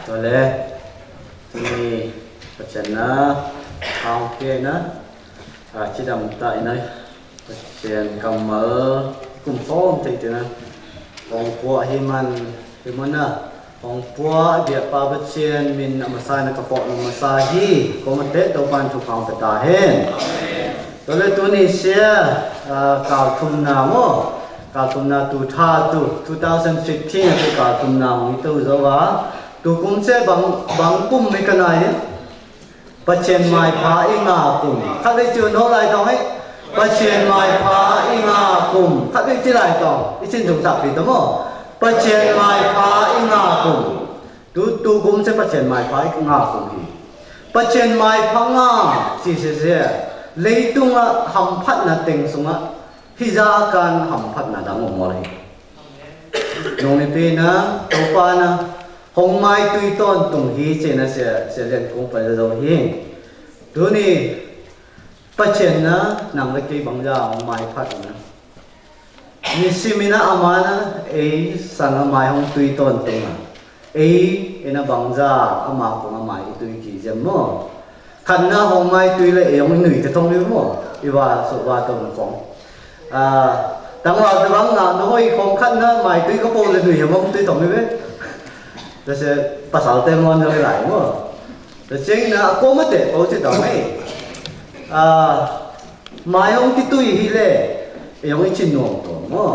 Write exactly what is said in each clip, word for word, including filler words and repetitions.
Tole, tui, pachăn na, hau ke na, a, cidam ta i na, pachăn kamal, kum fom te i te na, ong pua hi man, hi man na, ong pua, biă pa pachăn, min a masa na kapok na masa hi, kôm te, tau pan tu pang pata hen. Tole tui ni sia, a, kal tum na mo, kal tum na tu tha tu, two thousand fifteen tu kal tum na hong i tu zo wa, tu kum se bang, bang kum mi ka nai, pachăn mai pha i nga kum. Khat lei chu no lai tong e, pachăn mai pha i nga kum. Khat lei chi lai tong, i chin tum ta pi ta mo, pachăn mai pha i nga kum. Tu, tu kum se pachăn mai pha i nga kum hi. Pachăn mai pha nga, si se se. Lei tung a ham phat na teng sung a. Hi za kan ham phat na dang ôm mol hi. Nong ni pi na, tau pa na, hong mai tui ton tung hi che na se, se len kung pa zo hi. Tu ni, pachăn na, nang le kei bang za, hong mai phat na. Ni si mi na ama na, ei, sang a mai hong tui ton tung na. Ei, ei na bang za, ama kung a mai i tui ki zem mo. Khan na hong mai tui le, ei hong i nui te tong ni mo. I wa, so wa tong kong. A, tang wa te bang na, no hoi kong khan na, mai tui ka po le nui, hong tui tong ni be. Te se, pasal te mon le lai mo. Te cheng na, a ko ma te, po chi tong ni. A, Mai hong ki tui hi le, ei hong i chin nong tong mo.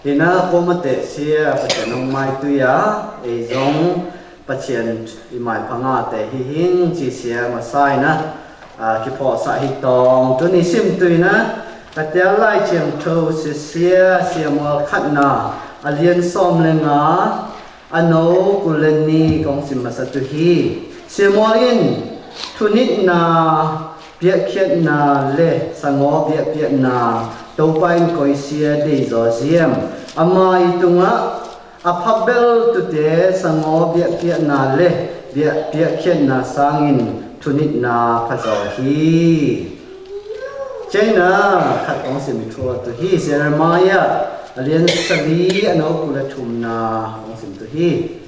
Hi na ko ma te sia, pachăn hong mai tui a, ei zong, pachăn i mai pha nga te hi hing, chi sia ma sai na, a, ki pho sa hi tong, tu ni sim tui na, ka tia lai chiang thâu sia sia, sia mol khat na, a lian som le nga, A nô kul leh ni kong sim masa tu hi. Sia Mol in, thunitna, biahkhiatna leh sangô biahpiahna, Tôpa in koi sia dei zaw ziam. Ama i tungah, a phabel tute sangô biahpiahna leh biah, biahkhiatna sangin thunitna pha zaw hi. China, khat kong sim i thua tu hi, Jeremiah, a lian sali, a nô kul leh thumna, kong sim tu hi.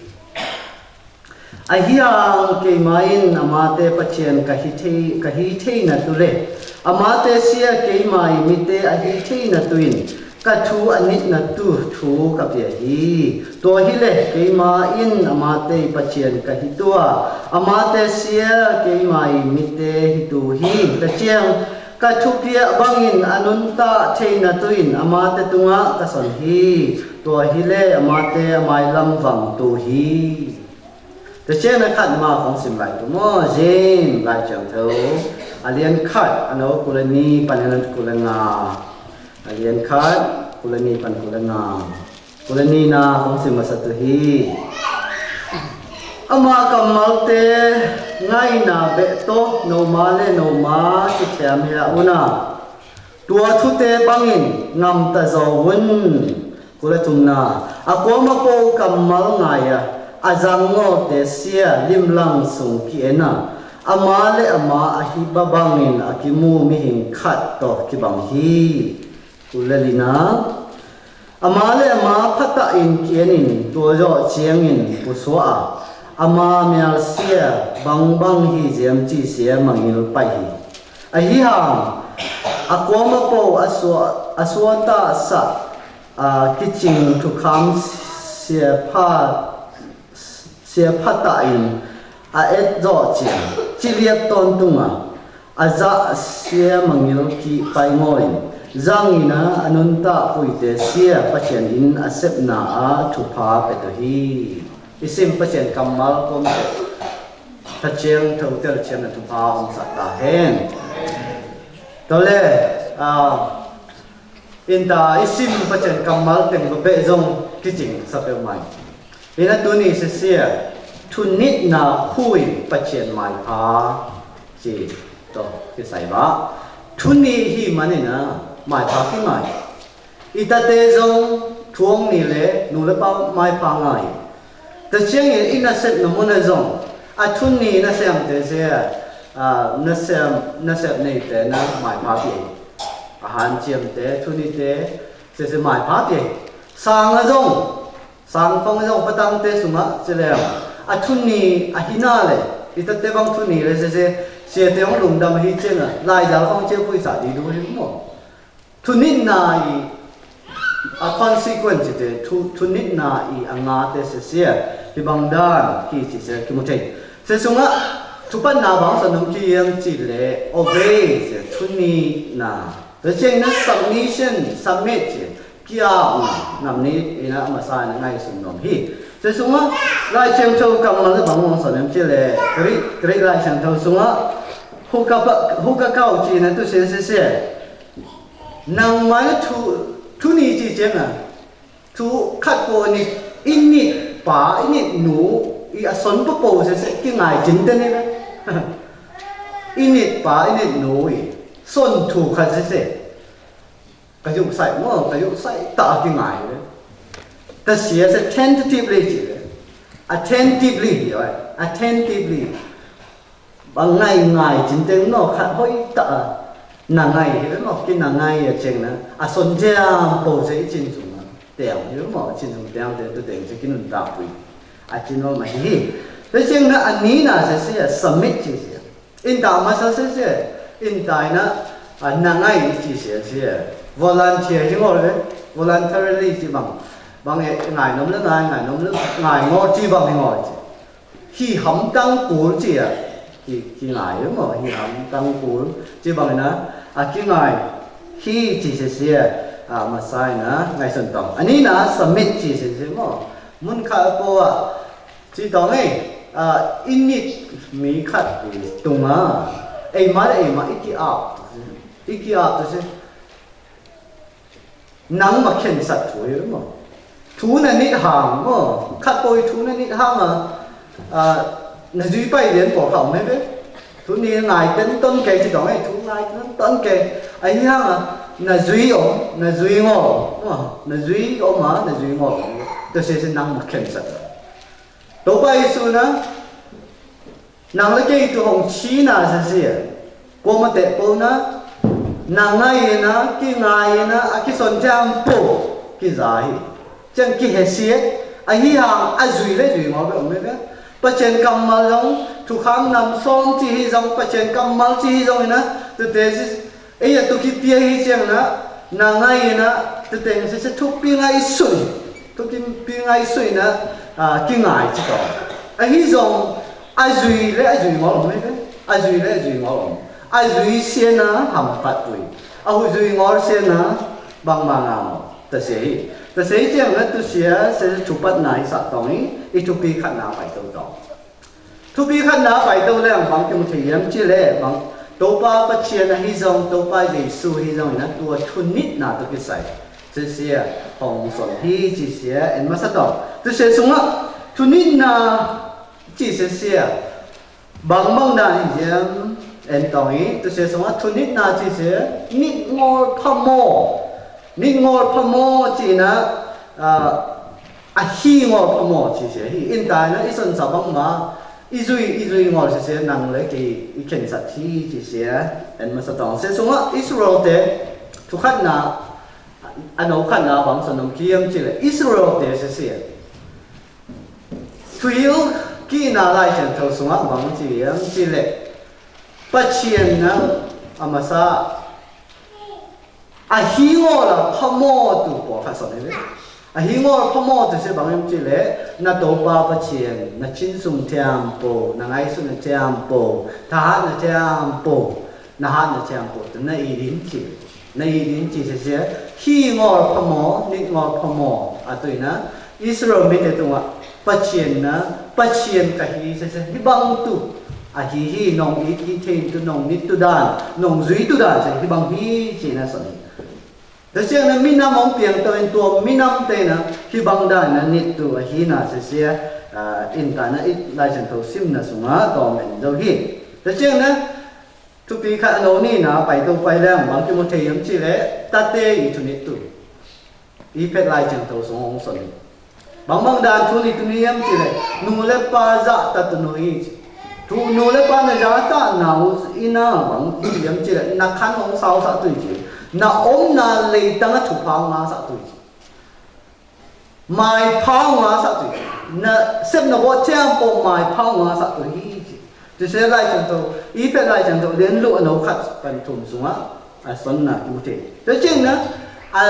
Ahi hang keima in amate Pathian ka hi thei, ka hi theina tu leh, amate sia keima i mite a hi theina tu in, ka thu a nitna tu thu ka pia hi. Tua hi leh keima in amate Pathian ka hi tua, amate sia keima i mite hi tu hi. Ka chiang, ka thupiah bangin a nuntak theina tu in amate tungah ka son hi. Tua hi leh amate a mailam vang tu hi. Tua china khat ma kong sim lai tu maw, James lai chang thô. A lian khat, a nô kul leh ni, pan a nô kul leh nga. A lian khat, kul leh ni, pan kul leh nga. Kul leh ni na kong sim masa tu hi. Ama kammalte ngaina beh toh, nôma leh nôma, ki thiam hia u na. Tua thute bangin ngam ta zaw un. Kul leh thumna. A kuama pô kammal ngai a, a zang ngôlte sia limlang sung ki en a, ama leh ama a hih ba bangin a kimu mihing khat toh kibang hi. Kul leh lina. Ama leh ama phatak in ki en in, tua zawh chiangin pu sua a, ama mial sia bangbang hi ziam chi sia mangil pai hi. Ahi hang, a kuama pô a sua, a sua ta sa, a, kiching thukham sia pha, sia phatak in a et zawh chiang, chi liat tawntung a, a zah sia mangil ki pai ngôl in, zang in a, a nuntak puite sia Pathian in a sepna a thupha pia tu hi. I sim Pathian kammal kôm te. Pathian thâu tel chiam na thupha ong sat ta hen. Tua leh, a, in ta i sim Pathian kammal teng beh zong kiching sa pia mai. Ina tuni sia sia, thunitna hui Pathian maipha, chi toh kisai ba. Thuni hi man ina, maipha ki ngai. I tate zong, thuong ni leh, nu leh pa maipha ngai. Tua chiang in i nasep na muna zong, a thuni nasem te sia, a, nasem, nasep nei te na maipha pia. A han chiam te, thuni te, sia sia maipha pia. Sang a zong, Sang phong zong patang te sung a, chi leh, A thun ni a hi na le, i ta te bang thun ni le se se, se te ong lŭng dam hi che na, lai dal kong che pui sa di du hi mo. Thun ni na i a consequence te, thu, thun ni na i a nga te se se, hi bang dan, ki chi se, ki mu te. Se sung a, thu pan na bang sa num ki yang chi le, obey se, thun ni na. Te cheng na submission, submit che. Ki a, nam ni, ina, masa na ngai sung nom hi. Se sung a, lai cheng chô kam ma le bang mong sa nem che le, kri, kri lai cheng chô sung a, hu ka pa, hu ka kau chi na tu se se se. Nang ma le thu, thu ni chi cheng a. Thu khat po ni, i nit pa, i nit nu, i a son po po se se, ki ngai chin te ni le. I nit pa, i nit nu, i son thu khat se se. Ka yuk sai mo, ka yuk sai ta ki ngai le. Ta sia se tentatively chi le. Attentively, oi. Attentively. Ba ngai ngai chin teng no khat hoi ta. Na ngai hi le no ki na ngai ya cheng na. A son jam po se i chin sung na. Teng hi le mo chin sung teng te tu teng se ki nun ta pui. A chin no ma hi. Le cheng na a ni na se se submit chi se. In ta ma sa se se, in ta i na, a, na ngai chi se se, volunteer hi ngol le, voluntarily chi bang, bang e ngai nom le ngai, ngai nom le ngai ngol chi bang hi ngol chi. Hi ham tăng kul chi a, ki, ki ngai mo, hi ham tăng kul chi bang na, a ki ngai, hi chi se se, a, ma sa i na, ngai son tong. A ni na, submit chi se se mo, mun kha po a, Chi tong ê, a, i nit mi khat i tung a, ê ma ê ma i ki ap, i ki ap tu si. Nang ma khen sat thu i mo. Thu na nit hang mo, khat po i thu na nit hang a, a, na zui pai dien po khao me be. Thu ni ngai ten ton ke chi tong ê, thu ngai ten ton ke. A i hang a, na zui om, na zui ngol, mo, na zui om a, na zui ngol. Tu si si nang ma khen sat. Tôba Yêsu na, nang lĕ kei tu hong chi na sa sia. Kô ma te pô na, nang ngai na, ki ngai na, a ki son cham pô, ki za hi. Chang ki he sia, a hi hang a zui lĕ zui ngol be ong me be. Pachên kamal zong, tu kham nam som chi hi zong, pachên kamal chi hi zong na, tu te si, Ê ya tu ki pia hi chiang na, na ngai na, tu teng se se tu pi ngai sui, tu ki pi ngai sui na, a, ki ngai chi to. A hi zong, a zui lĕ a zui ngol me ke, a zui lĕ a zui ngol. A zui sia na, ham pat tui. A hu zui ngol sia na, bang ma ngam. Ta se hi. Ta se hi chiang na, tu sia, se tu pat na hi sa tong hi, i tu pi khat na pai to tong. Thupi khat na pai tô leng bang kimu thei yem chi leh bang Tôpa Pachien ahi zong, Tôpa Yêsu ahi zong na tua thunit na tô kisai. Chi sia hong son hi chi sia en masa tong. Tu sia sung a thunit na chi sia sia. Bang bang na hi yem en tong hi. Tu sia sung a thunit na chi sia nit ngol phamo. Nit ngol phamo chi na, a, ahi ngol phamo chi sia hi. In tai na i son sa bang ma, i zui, i zui ngol sia sia nang leh kei i khen sat hi chi sia. En masa tong sia sung a Israel te, thu khat na, a nô khat na bang sa nong kiem chi leh Israel te sia sia. Thuhil ki na lai chen thâu sung a bang chi yem chi leh. Pachien na a masa Ahi ngol a phamo tu pô kha son hi ve. Ahi ngol phamo tu sia bang yem chi leh, na Tôpa Pachien, na chin sung thiam pô, na ngai sung na thiam pô, tha hat na thiam pô, na hat na thiam pô, tu na i rin chi. Na i rin chi sia sia, hi ngol phamo, nit ngol phamo, a tui na, Israel mi te tung a, Pachien na, Pachien ka hi sia sia, hi bang tu. Ahi hi nong i, i thei tu nong nit tu dan, nong zui tu dan sia, hi bang hi chi na son hi. Ta sia na mi nam ong piang ta in tua mi nam te na, hi bang dan na nit tu, ahi na sia sia, a, in ta na i lai chen thâu sim na sung a, to men zau hi. Ta sia na, Thupi kha a nô ni na pai tô pai leng bang kimu thei yem chi leh, ta te i thunit tu. I phet lai chen thâu sung hong son. Bang bang dan thunit tu ni yem chi leh, nu leh pa za ta tu nu i. Tu nu leh pa na za ta na u i na bang i yem chi leh, na khan hong sau sa tu i chi. Na om na lei tang a thu phao nga sa tu i chi. Mai phao nga sa tu i chi. na sep na vot thiampô mai phao ngă săk tu hi ci. Tui se lai chang to, i pe lai chang to, lien lu a nô khat pan thum sung a, a son na tu te. Te ching na, a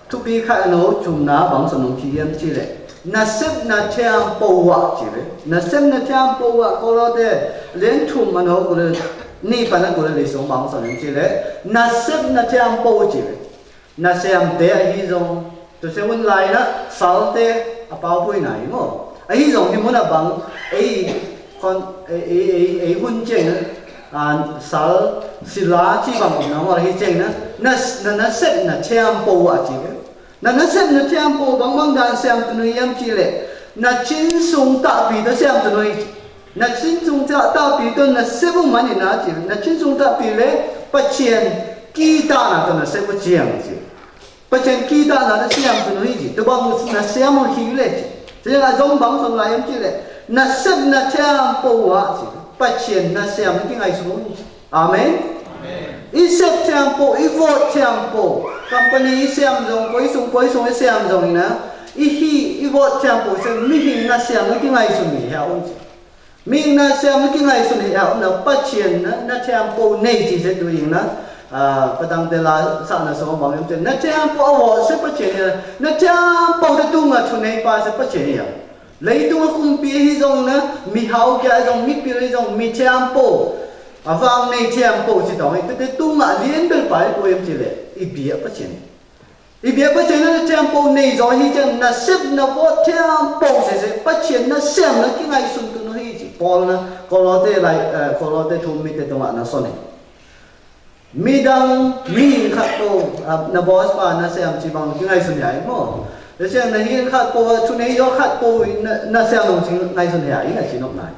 tu pi kha a nô chum na bang son nông ki yem ci le. Na sep na thiampô wa ci le. Na sep na thiampô wa ko lo te, lien thum a nô ko le, ni pan a ko le le sung bang son nông ci le. Na sep na thiampô ci le. Na sem te a hi zong, tu se un lai na, sal te, a pau pui nai mo. A hi zong hi mun a bang, ei, kon, ei, ei, ei, ei hun cheng na, a, sal, sila, chi bang na mo, a hi cheng na, na, na, na sep na thiampô a chi ke. Na, na sep na thiampô bang bang dan sem tu nu yem chi le, na chin sung ta pi ta sem tu nu i chi. Na chin sung ta, ta pi tun na sep u mani na chi, na chin sung ta pi le, pa chien, ki ta na tun na sep u chiang chi. Pa chien ki ta na na siam tu nu hi chi, tu bang na siam u hi le chi. Chi na zong bang song la yam chi le, na sep na thiampô wa chi, pa chien na siam ki ngai su hi chi. Amen. I sep thiampô, i vot thiampô. Company i siam zong, poi sung, poi sung i siam zong i na. I hi, i vot thiampô, se mi hi na siam ki ngai su mi hia un chi. Mi na siam ki ngai sun hia na pa chien na, na thiampô nei chi se tu ying na, a, pa tang te la sa na so bang yam chien. Na thiampô a wo se pa chien ya. Na thiampô te tu nga chu nei pa se pa chien ya. Lei tu nga kumpi hi zong na, mi hau kia zong, mi pil hi zong, mi thiampô. A vang nei thiampô si tong, te te tu nga lien bel pa i po yam chi le, i bia pa chien. I bia pa chien na thiampô nei zong hi chang na sep na vot thiampô se se pa chien na siam na ki ngai sun tu nu hi chi. Paul na Kolote lai, eh, Kolote thum mi te tong a na son hi. Mi dang mi khat po, ah, na boss pa na siam chi bang ki ngai sun hi ai mo. Te siam na hi khat po, chu nei yo khat po na, na siam nong chi ngai sun hi ai na chi nok nai.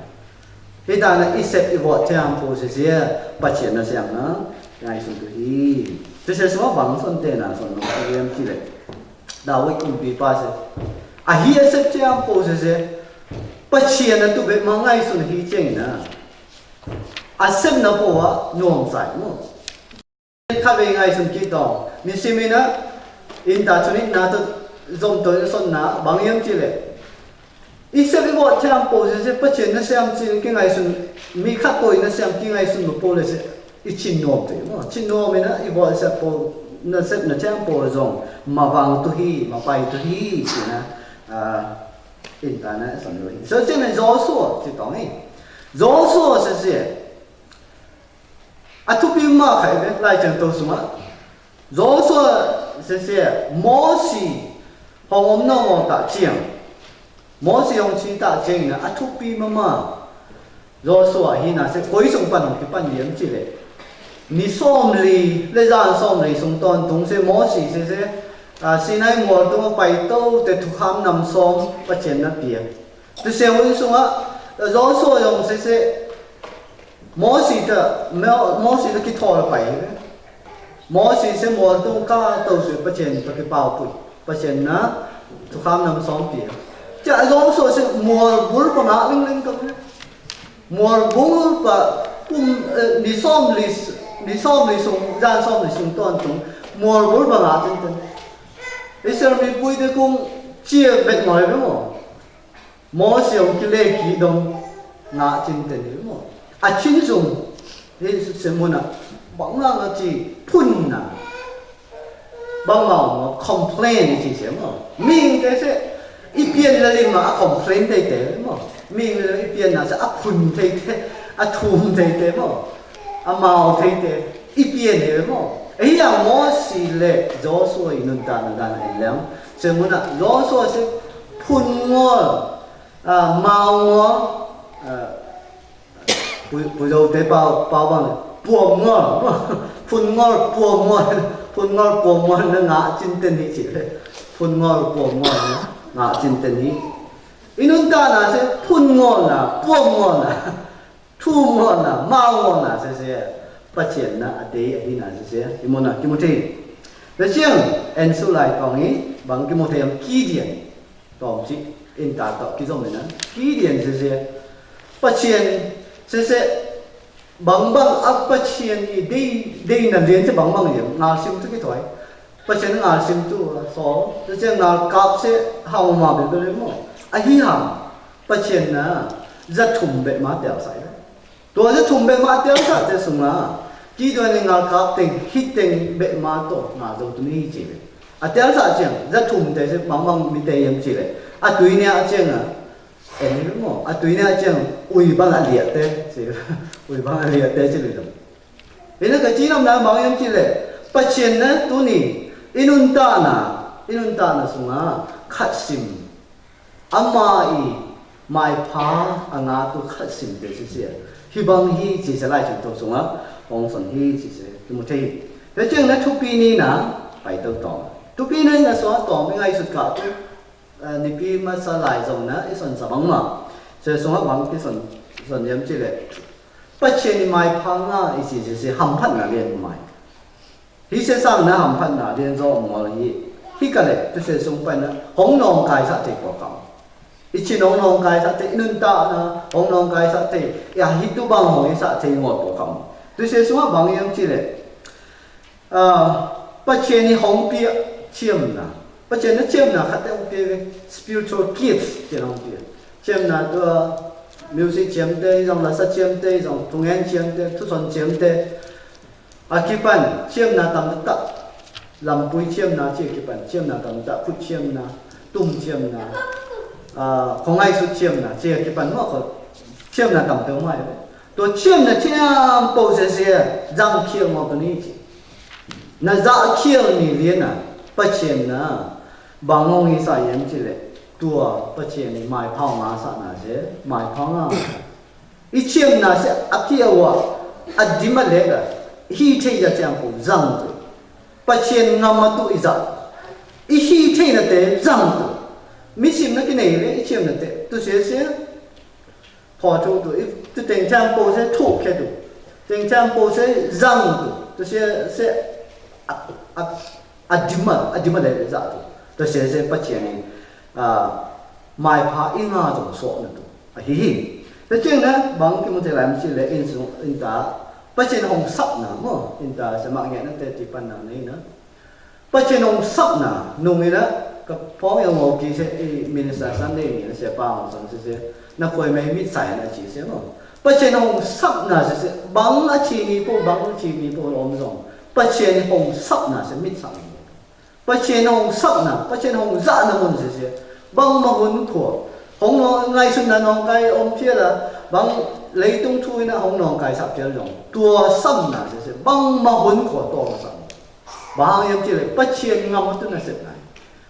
Hi ta na i sep i vot thiampô se se, pa chien na siam na, ngai sun tu hi. Te se sua bang son te na son nô ki yem chi le. Dawid kumpi pa se. A hi a sep thiampô se se, pa chien na tu be ma ngai sun hi cheng na. A sep na pô wa, nuam sai mo. Kha be ngai sun ki tong. Mi si mi na, in ta chun in na to, zom to son na, bang yem chi le. I sep i vot thiampô se se pa chien na siam chi ki ngai sun, mi khat po i na siam ki ngai sun ma po le se, i chin nuam te mo. Chin nuam i na, i vot sep po, na sep na thiampô zong, ma vang tu hi, ma pai tu hi, chi na, a, in ta na, son lo hi. So chi na Joshua, chi tong hi. Joshua se se, a thupi ma khai be, lai chang to sung a. Joshua se se, Môsi, hong om nô ngô ta chiang. Môsi hong chi ta chiang na, a thupi ma ma. Joshua hi na se, koi sung pan hong ki pan yem chi le. Ni sôm li, le zan sôm li sung ton tung se Môsi se se, a, Sinai mual tung pai to, te thukham nam sôm, pa chien na pia. Tu se hun sung a, Joshua yong se se, Môsi ta, Mô-, Môsi ta ki thol pai. Môsi se mual tung ka to se pa chien ta ki pau pui. Pa chien na, thukham nam sôm pia. Cha Joshua se mual bul pa ngă ling ling to. Mual bul pa kum, eh, ni sôm li, ni sôm li sung, zan sôm li sung ton tung. Mual bul pa ngă tin tin. Israel mi pui te kung chia bet ngoi be mo. Môsi ong ki le ki dong ngă chin ten hi mô. A chin sung, hi se mô na, bang ngă ngă chi phun na. Bang ngă ngă complain chi se mô. Ming te se, i pien la ling ma a complain te te mô. Ming la i pien na se a phun te te, a thum te te mô. A mau te te, i pien he mô. Hi yang Môsi le Joshua i nun ta na dan ai lem. Se mô na, Joshua se phun ngol. A, mau ngol, a, pui, pui dâu te pau, pau bang, puôm ngol, phun ngol, puôm ngol, phun ngol, puôm ngol, na ngă chin ten hi chi. Phun ngol, puôm ngol, na ngă chin ten hi. I nun ta na se, phun ngol na, puôm ngol na, thum ngol na, mau ngol na, se se, pa chien na, a dei, a hi na, se se, i mô na, ki mô te. Lei chiang, en su lai tong hi, bang ki mô te yam Gideon. Tôm chi, in ta tŏ ki zom na. Gideon se se. Pa chien, se se. Bang bang a pa chien i dei, dei na lien se bang bang lien. Ngal sim tu ki thoi. Pa chien ngal sim tu, so. Se se ngal kap se, hau ma be be le mô. Ahi ha, Pachên na, za thŭm beh ma tel sa i. Tua za thŭm beh ma tel sa te sung a, Gideon ni ngal kap teng, hit teng beh ma to, nga zo tu ni ci le. A tel sa ciang, za thŭm te se, mang mang mi te yem ci le. A tui ni a ciang a, e ni mo, a tui ni a ciang, ui bang a liat te, ci, ui bang a liat te ci le. Ina ka ci nôm na mang yem ci le, Pachên na tu ni, inun ta na, inun ta na sung a, khat sim. Ama i, mai pha, a nga tu khat sim te ci ci. Hi bang hi ci ci lai ci tu sung a, hong son hi ci ci, tu mu te. Te ciang na thupi ni na, pai tau tong. Thupi ni na sung a tong, mi ngai sut ka tu. Ơ, ni pi ma sa lai zong na, i son sa bang ma. Ci sung a bang ti son, son yem ci le. Pachên ni mai pha nga, i ci ci ci, ham phat na lien mai. Hi se sang na ham phat na lien zo mol hi. Hi ka le, tu se sung pai na, hong nong kai sa te ko kam. I ci nong nong kai sa te, i nun ta na, hong nong kai sa te, ya hi tu bang hong i sa te ngol ko kam. Tu se sung a bang yem ci le. A, Pachên ni hong pia chiêm na. Pachên ni chiêm na khăt te hong pia, spiritual gifts te hong pia. Chiêm na tu, a, music chiêm te, zong la sa chiêm te, zong tu ngen chiêm te, tu son chiêm te. A, kipăn, chiêm na tam ta. Lam pui chiêm na, chia kipăn, chiêm na tam ta, khut chiêm na, tum chiêm na. A, khong ai sut chiêm na, chia kipăn, mô khong chiêm na tam te mai. Tua chiêm na chiêm pô se se, zăng khiêng mô tu ni chi. Na ză khiêng ni liê na, Pachên na, bang ngong i sa yem chi lĕ, tua Pachên ni mai phao nga sa na se, mai phao nga. I chiêm na se, a pi a wa, a di ma lĕ la, hi thei ya chiêm pô, zăng tu. Pachên ngam ma tu i ză. I hi thei na te, zăng tu. Mi sim na ki nei lĕ, i chiêm na te, tu se se, Pô thu tu, i, tu teng chang pô se thu khe tu. Teng chang pô se zăng tu. Tu se, se, a, a, a dima, a dima lĕ ză tu. Tu se, se Pachên ni, a, mai pha i nga zong so na tu. A hi hi. Tu cheng na, bang ki mu te lai mu chi lĕ in su, in ta. Pachên hong sap na, mo, in ta, se ma nge na te ti pan na nei na. Pachên hong sap na, nung i na, ka phong yong ngô ki se i minister Sunday ni na se pa hong sap se se, na khoi mei mit sai na chi se mo. Pachên hong sap na se se, bang a chi ni pô, bang a chi ni pô om zong. Pachên hong sap na se mit sai. Pachên hong sap na, Pachên hong ză na mun se se. Bang ma hun kho. Hong nong ngai sun na nong kai om pia la, bang lei tung thui na hong nong kai sap pia zong. Tua sap na se se, bang ma hun kho to sap. Bang yam chi lĕ, Pachên ngam tu na sep na.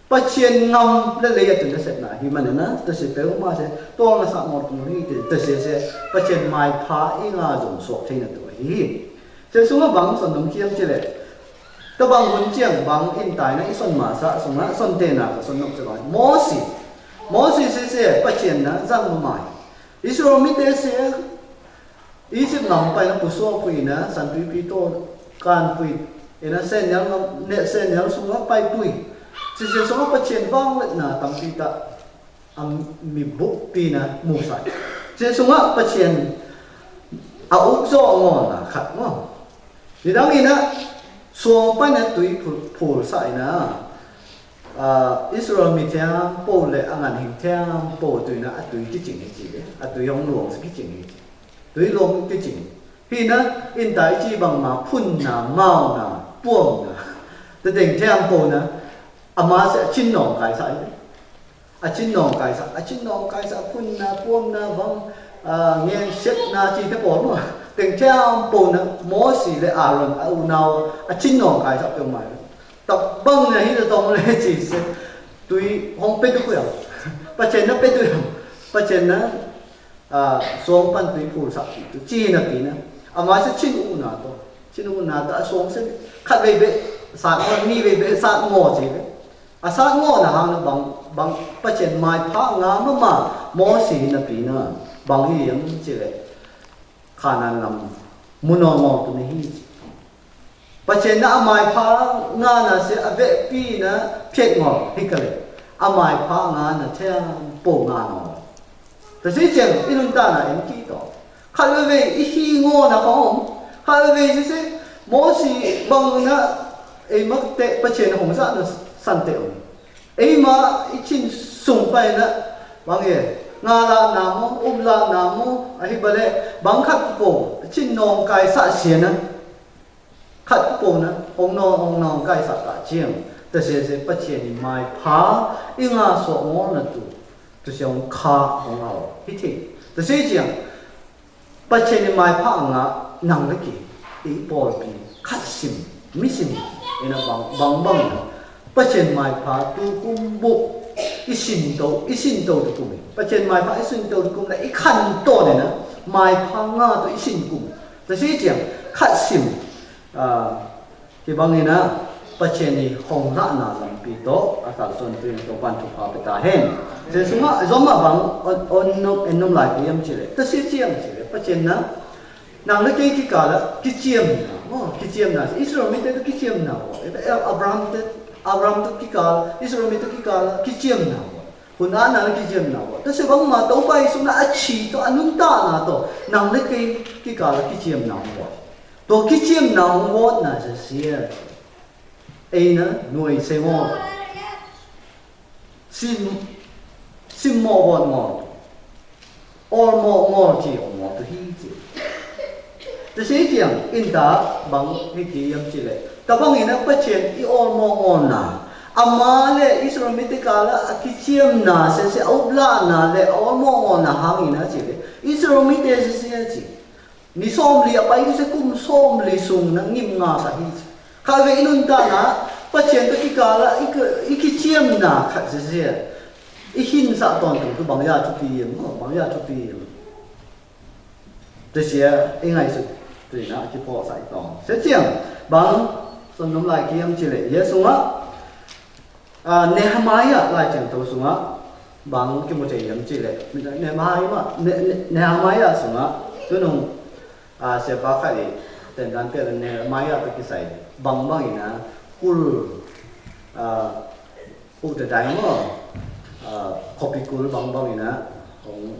Pachên ngam lĕ lĕ ya tu na sep na. Hi man na, ta se peu ma se, to nga sa ngor tu hi te, ta se se, Pachên mai pha i nga zong sok thei na tu hi. Se sung a bang son dong kiam chi lĕ. Ta bang hun chiang bang in tai na i son ma sa, sung a son te na ka son nok se bang. Môsi. Môsi se se, Pachên na, zang ma mai. Israel mi te se, Egypt ngam pai na pu so pui na, san pui pi to kan pui. Ina senial ngam, ne senial sung a pai pui. Sisi sung a Pachên vang let na tam pi ta. Am mi buk pi na mu sai. Sisi sung a Pachên a uk so ngo na khat ngo. Nidang ina suang pai na tui pul, pul sai na. A, Israel mi thiam pô lĕ a ngan hing thiam pô tui na a tui ki ching hi chi lĕ. A tui yong luang si ki ching hi chi. Tui lom ki ching. Hi na, in tai chi bang ma, phun na, mao na, puôm na. Tơ teng thiam pô na, a ma se a chin nong kai sa i. A chin nong kai sa, a chin nong kai sa, phun na, puôm na, bang, a, ngen set na, chi te pô ma. Teng thiam pô na, Môsi lĕ Aron, a u nau, a chin nong kai sa, pê mai. Tơ bang na hi tơ tong lĕ chi se. Tui hong pet tu kuyang. Pachên na pet tu yang. Pachên na, A, suang pan tui pul sap pi tu, chi na pi na. A mai sa chin u na to. Chin u na to, a suang se. Khat vei be, sat ngo, ni vei be, sat ngo chi ve. A sat ngo na hang na bang, bang, Pachên mai pha nga ma ma, Môsi na pi na. Bang hi yam chi ve. Khanan lam, mu no ngo tu ni hi chi. Pachên na a mai pha nga na se a veh pi na phiet ngo hi ka le. A mai pha nga na thiam pô nga no. Ta se cheng i nun ta na em ki to. Kha le ve i hi ngo na kong. Kha le ve se se Môsi bang na ei mak te Pachên hong sa na san te ong. Ei ma i chin sung pai na Bang ye, ngã lah nă mô, ŭp lah nă mô, a hih bă lĕ, bang khat pô, chin nong kai sa sie na. Khat pô na, ong nong, ong nong kai sa ta chiang. Tơ sie sie pă chê ni mai pha, i ngã so ngô na tu. Tơ sie ong kha, ong ao. Hih thê. Tơ sie chiang. Pă chê ni mai pha ngă năng lĕ kê, i pôl pi, khăt sim, mi sim, i na bang, bang bang na. Pă chê ni mai pha tu kŭm bŭk, i sin tô, i sin tô tu kŭm. Pă chê ni mai pha i sin tô tu kŭm na, i khăn tô ni na, mai pha ngă tô i sin kŭm. Tơ si chiang, khăt sim, a, Kibang ina, pă chê ni hŏng lah na lam pi tô, a tal son pi tô ban tu pa peta hen. Sê sung a, zom a bang, on, on nom, en nom lai pi yam chile. Tơ si chiang chile, pă chê na, năng lĕ kê kikal, kichiêm na, mô, kichiêm na, Israel mi te kichiêm na, mô, Abraham te, Abraham te kikal, Israel mi te kikal, kichiêm na, mô. Hun a na kichiêm na, mô. Tơ si bang ma, tô pai sung na, a chi tô, a nun ta na tô, năng lĕ kê kikal, kichiêm na, mô. Tô kichiêm na hŏng wot na sê sia. Ei na, nuai sê ngol. Sim, sim mô wot ngol. Ol mô ngol chi, ol mô tu hi chi. Tơ si chiang, in ta, bang, hi ki yam chi lĕ. Ta bang ina pă chên, i ol mô ngol na. Ama lĕ, Israel mi ti kala, a kichiêm na, sê sia ŭp lah na lĕ, ol mô ngol na hang ina chi lĕ. Israel mi ti sê sia chi. Ni sôm li a pai tu sê kŭm sôm li sung na ngim ngă sa hi. Khă wê i nun ta na, pă chên ta kikal a, i ki, i kichiêm na khă sê sê. I hin sa ton tu, tu bang ya tu pi yem, bang ya tu pi yem. Tơ sia, i ngai su, tu na, ki pô sa i ton. Sê chiang, bang, son nom lai ki yem chi lĕ, yê sung a, A, Nehemia lai chang tô sung a, bang ki mô chê yam chi lĕ. Nehemia ma, Ne-, Ne-, Nehemia sung a, tu nung, a, sia pa khai, ten dan pia Nehemia ta ki sai, bang bang ina, kul, a, kul ta dai mô, a, kopi kul bang bang ina, hong,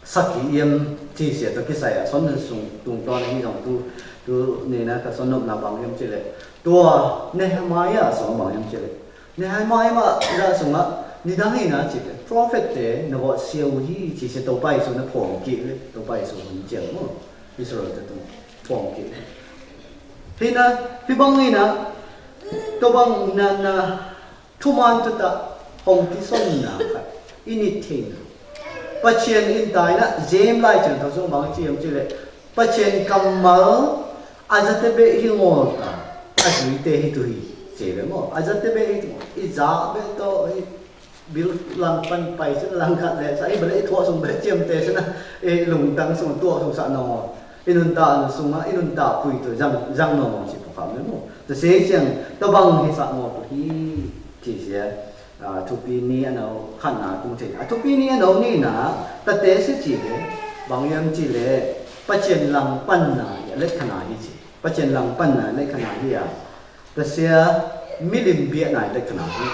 Sa ki yem ti sia tô ki sai a, son năn sung tung ton hi dong tu, tu ni na ka son nôm na bang yem chi lĕ. Tua Nehemia sung bang yem chi lĕ. Nehemia ma da sung a, ni dang hi na chi lĕ. Prophet te, na wot siu hi, chi sia tô pai su na phong ki lĕ, tô pai su hun chiang mô. Israel te tô phong ki lĕ. Hi na, hi bang hi na, tô bang na na, Thu man tu ta hong ki son na ka, i nit thei na. Pachien in tai na, James lai chang thâu sung bang chi yam chi lĕ. Pachien kammal, a za te be hi ngol ta, a zui te hi tu hi, chi lĕ mô. A za te be hi tu, i za be to, i bil lang pan pai, chi lang kat lĕ, sa i bale i thuak sung be chiam te, chi na, i lung tang sung thuak sung sa nô. I nun ta na sung a, i nun ta pui tu, zang, zang nô mô chi pu kam lĕ mô. Tu se chiang, ta bang hi sa nô tu hi, chi sia. A, thupi ni a nô khăn na tung thei. A, thupi ni a nô ni na, ta te si chi lĕ, bang yam chi lĕ, pachien lang pan na, ya lĕ khăn na hi chi. Pachien lang pan na, lĕ khăn na hi ya. Ta sia, mi lim bia na, lĕ khăn na hi.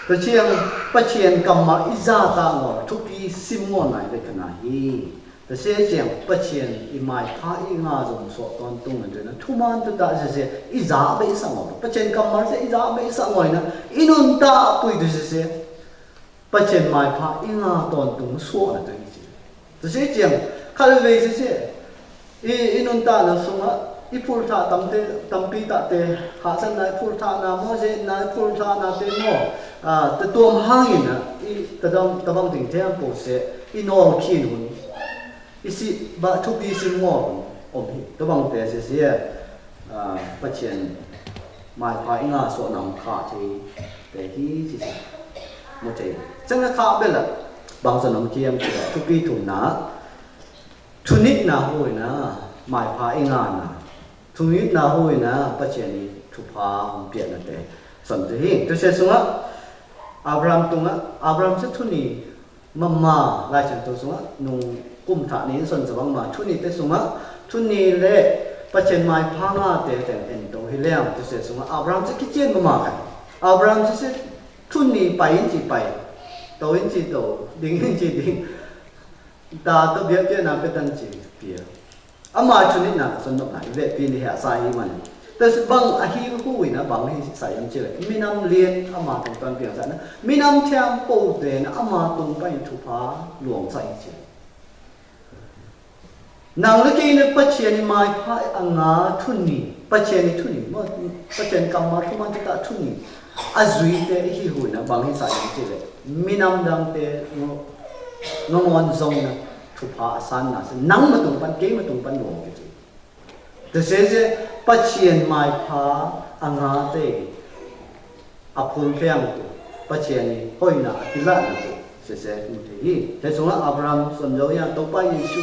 Ta chiang, pachien kammal i za ta ngol, thupi sim ngol na, lĕ khăn na hi. Ta se chiang pachien i mai pha i nga zong so ton tung an na thu man tu ta se se i za be i sa ngol. Pachien kammal se i za be i sa ngol na i nun ta pui tu se se. Pachien mai pha i nga ton tung so na tu i se. Ta se chiang kal ve se se. I, i nun ta na sung a i pul tha tam te, tam pi ta te, ha san na i pul tha na mo se na i pul tha na te mo. A, ta tuam hang in na, i ta dong, ta bang ting te am po se, i nol kin hun. I si, ba thupi si mo, om hi, ta bang te se se, a, pachien, mai pha i nga so na kha te, te hi si si. Mo te. Chang na kha be la, bang sa nom kiam te, thupi thum na, Thu nit na hui na, mai pha i nga na. Thu nit na hui na, pachien i thu pha hong piat na te. Son tu hi, tu se sung a, Abraham tung a, Abraham se thu ni, ma ma, lai chen tu sung a, nung kum tha ni, son sa bang ma, thu ni te sung a, thu ni le, pachien mai pha nga te, ten en tu hi leang, tu se sung a, Abraham se kichien ma ma kai. Abraham se se, thu ni pai in chi pai, to in chi to, ding in chi ding. Ta to bia pia na pe tan chi pia. Ama chu ni na son nok na ve pi ni ha sa i man. Tơsŏ bang a hil hui na bang hil sai yam ci lĕ, minam lien ama tong tan piang sa na, minam thiam pô te na ama tong pai thupha luang sai ci lĕ. Nang lĕ kei na pachien ni mai pha a nga thun ni, pachien ni thun ni, mô pachien kam ma thun man ta thun ni. A zui te hil hui na bang hil sai yam ci lĕ, minam dang te ngô, ngô ngon zong na thupha a san na, nang ma tong pan, kei ma tong pan luang ci. Tơsê sê pachien mai pha a nga te a phun piang tu, pachien ni hoi na a kila na tu, sê sê mô te hi. Tê sung a Abraham son yo ya Tôpa Yêsu.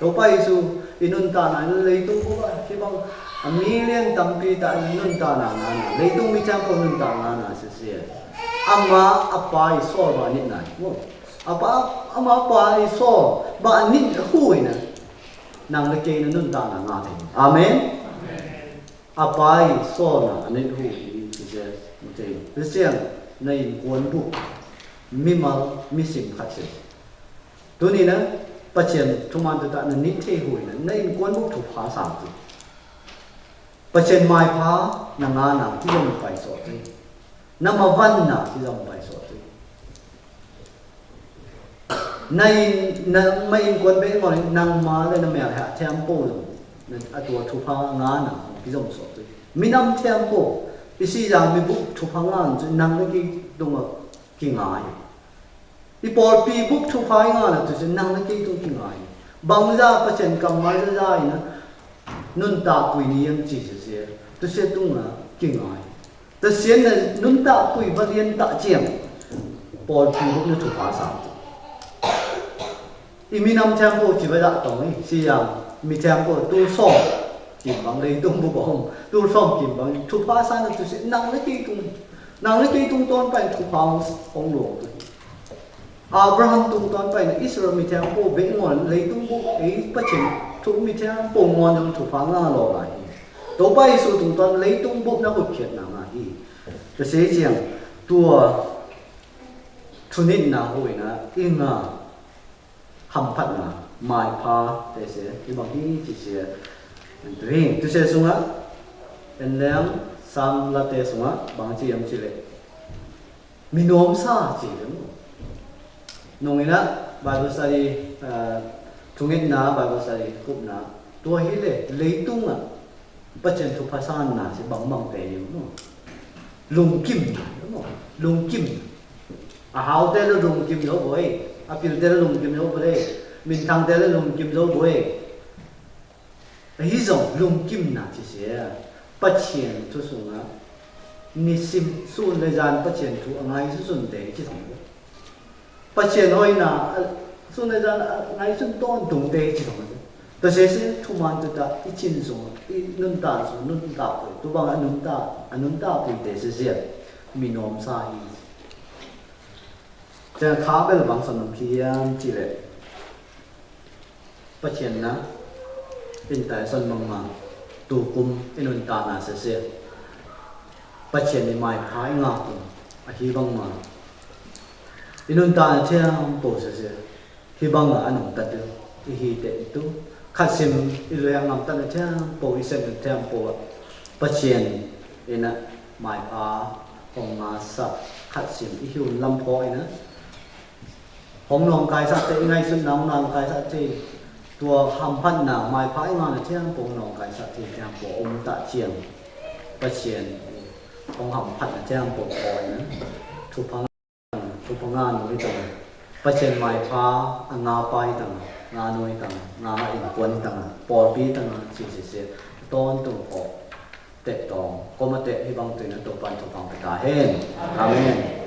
Tôpa Yêsu i nun ta na, i nun lei tung bu ba, ki bang a million tampi ta i nun ta na nga na, lei tung mi chang ko nun ta nga na sê sê. Ama apa i sol ba nit na. Mô. Apa, ama apa i sol ba nit hui na. Nang lĕ kei na nun ta na nga te. Amen. Apa i sol na a nit hui i Jesus mô te. Christian na in kuan bu. Mi mal mi sim khat sim. Tu ni na pachien thun man ta na nit te hui na. Na in kuan bu thupha sang tu. Pachien mai pha na nga na ki yong pai so te. Na ma van na ki yong pai so te. Na in, na ma in kuan be ngol nang ma lĕ na mel ha thiam pô dong. Na a tua thupha nga na ki dong so tui. Minam thiam pô. I si yang mi buk thupha nga na tui nang lĕ kei tung a ki ngai. I pôl pi buk thupha i nga na tui si nang lĕ kei tung ki ngai. Bang za pachien kam ma za za i na. Nun ta pui ni yang ci si si. Tui si tung a ki ngai. Tơsê na nun ta pui ba lien ta chiang. Pôl pi buk na thupha sang. I minam thiam pô ci ba da tong i, si yang mi thiam pô tu som. Kim bang lei tung bu bong. Tu som kim bang thupha sang na tui si nang lĕ kei tung. Nang lĕ kei tung ton pai thupha hong luang tu. Abraham tung ton pai na Israel mi thiam pô be ngon lei tung bu ei pachien thu mi thiam pô ngon dong thupha nga lo la hi. Tôpa Yêsu tung ton lei tung bu na hut khiet na nga hi. Tơsê chiang tua thunit na hui na i nga hăm phat na mai pha tê sê i bang hi ci sê. Tui, tui sê sung a en leng sam la tê sung a bang ci yam ci lĕ. Mi nuam sa ci lĕ mô. Nong i na Bible study, ơ, thungit na Bible study kup na. Tua hi lĕ, lei tung a. Pachien thupha san na si bang bang te yŭ mô. Lung kim na, mô. Lung kim. A hao te lĕ lung kim yô boi. A pil te lĕ lung kim yô boi. Min thang te lĕ lung kim yô boi. Ahi zong lung kim na ci sê, pachien thu sung a, ni sim sun lĕ zan pachien thu a ngai sun te ci thong. Pachien hoi na, sun lĕ zan a ngai sun ton tung te ci thong. Tơsê sê thu man tu ta, i chin sung, i nun ta sung, nun ta pui, tu bang a nun ta, a nun ta pui te sê sê, mi nuam sa hi. Tê kha bel bang sa nun kiam ci lĕ. Pachien na, in tai son mang ma, tu kum, i nun ta na sese. Pachien i mai pha i ngă kum, a hi bang ma. I nun ta na thiam pô sese. Hi bang a nung ta tu, i hi te tu. Khat sim, i lue ngam ta na thiam pô, i sem na thiam pô. Pachien, i na mai pha, hong ngă sa, khat sim, i hiun lam pho i na. Hong nong kai sa tê, i ngai sun nong nong kai sa tê. Tua ham phat na, mai pha i ngă na thiam pô, nong kai sa tê thiam pô, um ta chiang. Pachien, hong ham phat na thiam pô pô na. Thu pha ngă, thu pha ngă nui tang. Pachien mai pha, a ngă pai tang, ngă nui tang, ngă in kuan tang, pô pi tang, chi si si, ton tung pô. Tê tong, kô ma tê hi bang tui na tô pan tô pang pê ta hen. Amen.